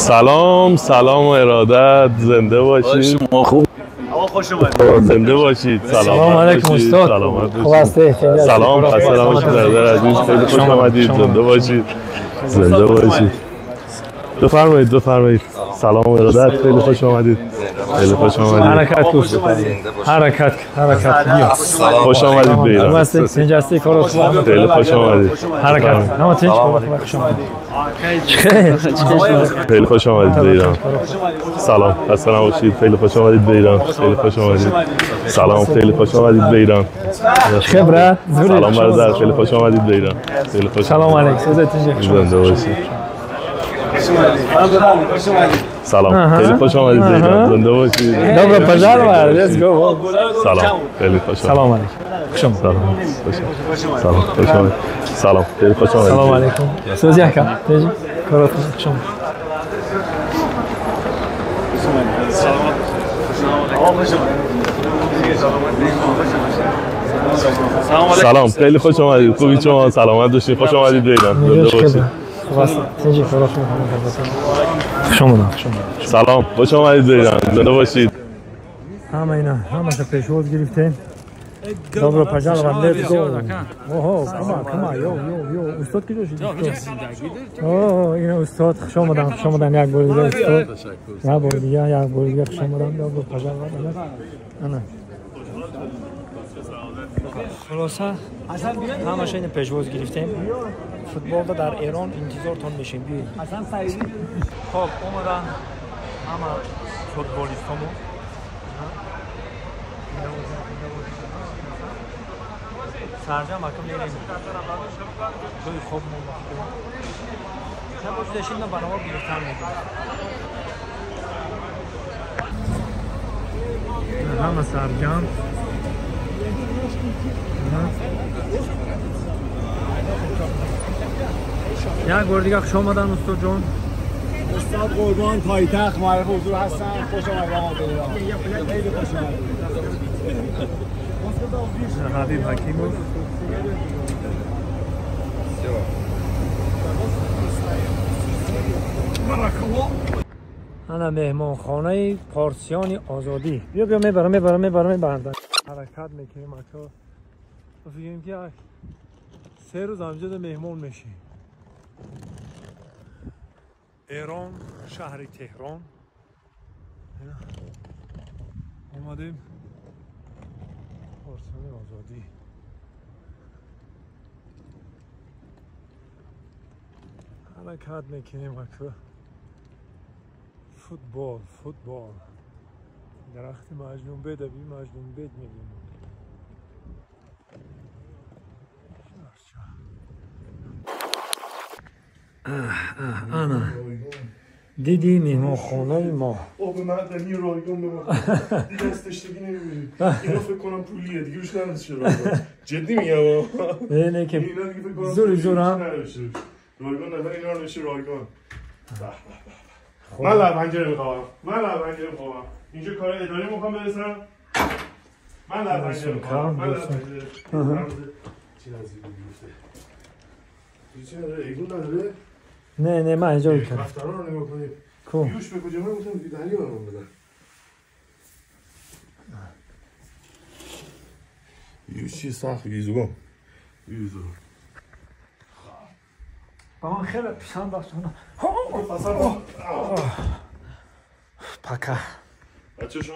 سلام، سلام و ارادت، زنده باشید. شما خوب؟ خوش اومدید. زنده باشید. سلام علیکم استاد. خوب هستید؟ سلام، خسته نباشید برادر عزیز، خیلی خوش آمدید. زنده باشید. زنده باشید. بفرمایید، بفرمایید. سلام و ارادت، خیلی خوش آمدید. خیلی خوش آمدید. حرکت کن. حرکت، حرکت. خوش آمدید به ایران. خیلی خوش آمدید. حرکت. خیلی خوش آمدید به ایران. سلام، خسته نباشید. خیلی خوش آمدید به ایران. خیلی خوش آمدید. سلام، خیلی خوش آمدید به ایران. سلام برادر، خیلی خوش آمدید به ایران. خیلی خوش. سلام علیکم. زنده باشید. سلام، خیلی خوش آمدید به ایران. زنده باشید. Dobro požalovali, let's go. سلام، خیلی خوش آمدید. سلام علیکم. خوش آمدید. سلام، خوش آمدید. سلام، خیلی خوش آمدید. سلام علیکم. سوزی حکم. کارات خوش آمدید. سلام، خیلی خوش آمدید. خوبی شما؟ سلامت باشید. خوش آمدید به ایران. زنده باشید. سلام، خوش آمدید به ایران. زنده باشید. همه اینا همش پیشواز گرفتیم. Dobro poželjela, let's go. Oho, come on, come on, yo, yo, yo. استاد کجا شد؟ اوه، این استاد خوش آمدن، خوش آمدن. یک بار دیگه استاد. یک بار دیگه، یک بار دیگه خوش آمدن. Dobro poželjela. انا. خلاصه همش این پیشواز گرفتیم. فوتبال در ایران انتظارتون میشیم. بیایید. خب اومدن همه فوتبالیستامون. سرجم اکم میریم. جای خوب مون باش داشتیم بنابر گرفتن میگیم. همه سرجم. یک بار دیگه خوش آمدن استاد جان. استاد قربان پایتخت معرف حضور هستن. خوش آمدید آقا به ایران. خیلی خوش آمدید. حبیب حکیموف. انا مهمانخانه پارسیان آزادی. بیا بیا میبرم میبرم میبرم میبرم. حرکت میکنیم اکا. فکریم که 3 روز همجا مهمان میشیم. ایران، شهر تهران. اومدیم پارسیان آزادی. حرکت میکنیم اکا. فوتبال، فوتبال. درخت مجنون بید، بی مجنون بید میگیم. انا دیدی مهمانخانه ما. آب معدنی رایگان به ما. دیگه از تشنگی نمی‌میریم. اینو فکر کنم پولیه دیگه، روش ننوشته رایگان. جدی میگم. نه که زور زور هم رایگان نه، اینا رو نوشته رایگان. من لب پنجره می‌خوام. من لب پنجره می‌خوام. اینجا کار اداری می‌خوام برسم. من لب پنجره می‌خوام. من لب پنجره. چی نزدیک بیفته. چی نداره؟ ایگون نداره؟ نه نه، من اینجا می‌کنم. دفترها رو نگاه کنید. یوش به کجا؟ من گفتم دیدنی برام بدن. یوش چی سخت یوزگم. یوزو. با من خیلی پسند است. پکا. بچه شما